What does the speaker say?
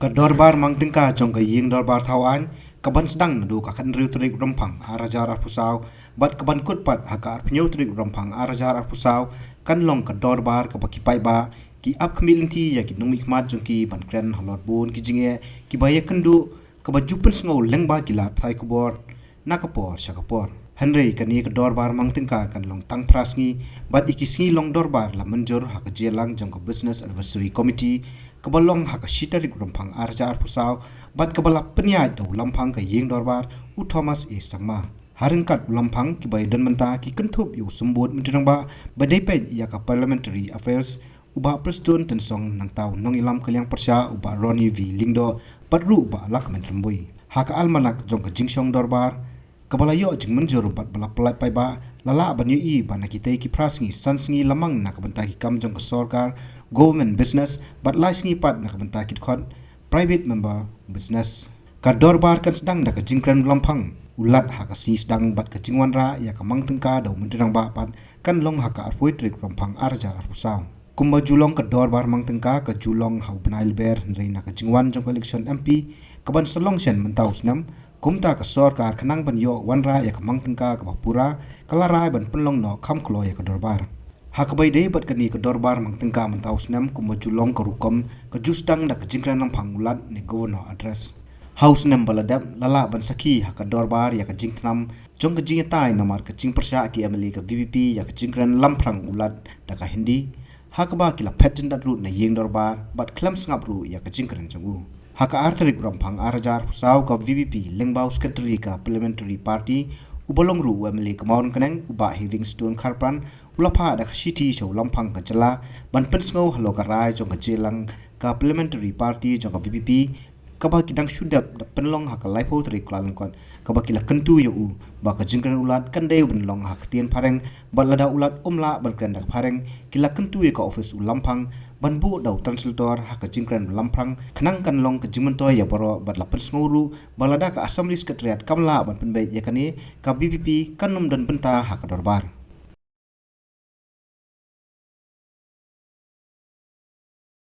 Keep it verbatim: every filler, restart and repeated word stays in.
Ka dorbar mang tyngka jong ka ïing dorbar thaw aiñ, ka ban sdang naduh ka khathynriew tarik Rymphang ar hajar arphew saw bad ka ban kut pat ha ka arphew hynñiew tarik Rymphang ar hajar arphew saw, kan long ka dorbar kaba ki paidbah ki ap khmih lynti ïa ki nongmihkhmat jong ki ban kren halor bun ki jingeh kiba ïakynduh, kaba ju pynsngew lyngba ki lad pathai khubor na ka por sha ka por. Hynrei kane ka dorbar mang tyngka kan long tang phra sngi, bad ïa ki sngi long dorbar la mynjur ha ka jingïalang jong ka Business Advisory Committee kaba long ha ka shi tarik Rymphang ar hajar arphew saw, bad kaba la pynïaid da u Lamphang ka ïing dorbar, u Thomas A Sangma. Ha ryngkat u Lamphang, kiba ïadon bynta ki kynthup ïa u Symbud Myntri Rangbah ba dei peit ïa ka Parliamentary Affairs, u Bah Prestone Tynsong, nangta u nongïalam ka liang pyrshah u Bah Ronnie V Lyngdoh, bad ruh u Bah Lahkmen Rymbui. Ha ka almanak jong ka jingshong dorbar kaba la ïoh jingmynjur bad ba la pyllait paidbah, la lah ban ïohi ba na kitei ki phra sngi, san sngi la mang na ka bynta ki kam jong ka sorkar, government business, bad lai sngi pat na ka bynta ki dkhot private member business. Ka dorbar kan sdang da ka jingkren u Lamphang u Lat ha ka sngi sdang, bad ka jingwanrah ïa ka mang tyngka da u Myntri Rangbah pat kan long ha ka arphew tarik Rymphang ar hajar arphew saw. Kumba ju long ka dorbar mang tyngka ka ju long ha u bnai Lber, hynrei na ka jingwan jong ka election M P ka ban sa long shen mynta u snem, kumta ka sorkar khnang ban ïoh wanrah ïa ka mang tyngka kaba pura, ka la rai ban pynlong noh kham kloi ïa ka dorbar. Ha kaba ïadei bad kane ka dorbar mang tyngka mynta u snem, kumba ju long ka rukom, ka ju sdang da ka jingkren Lamphang u Lat ne Governor Address. Ha u snem ba la dep, la lah ban sakhi ha ka dorbar ïa ka jingthnam jong ka jingïatai namar ka jingpyrshah ki M L A ka V P P ïa ka jingkren Lamphrang u Lat da ka Hindi, ha kaba ki la phet jyndat ruh na ïing dorbar bad khlem sngap ruh ïa ka jingkren jong u. Ha ka ar tarik Rymphang ar hajar arphew saw, ka V P P lyngba u Secretary ka Parliamentary Party, uba long ruh u M L A ka Mawryngkneng, u Bah Heavingstone Kharpran, u la phah da ka shithi sha u Lamphang ka jylla ban pynsngew halor ka rai jong ka jingïalang ka Parliamentary Party jong ka V P P, kaba ki dang shu dep da pynlong ha ka laiphew tarik Kyllalyngkot, kaba ki la kyntu ïa u ba ka jingkren u Lat kan dei ban long ha ka ktien Phareng, bad lada u Lat um lah ban kren da ka Phareng, ki la kyntu ïa ka office u Lamphang ban buh da u translator ha ka jingkren u Lamphrang, khnang kan long ka jingmyntoi ïa baroh, bad la pynsngew ruh ba lada ka Assembly Secretariat kam lah ban pynbeit ïa kane, ka V P P kan ym don bynta ha ka dorbar.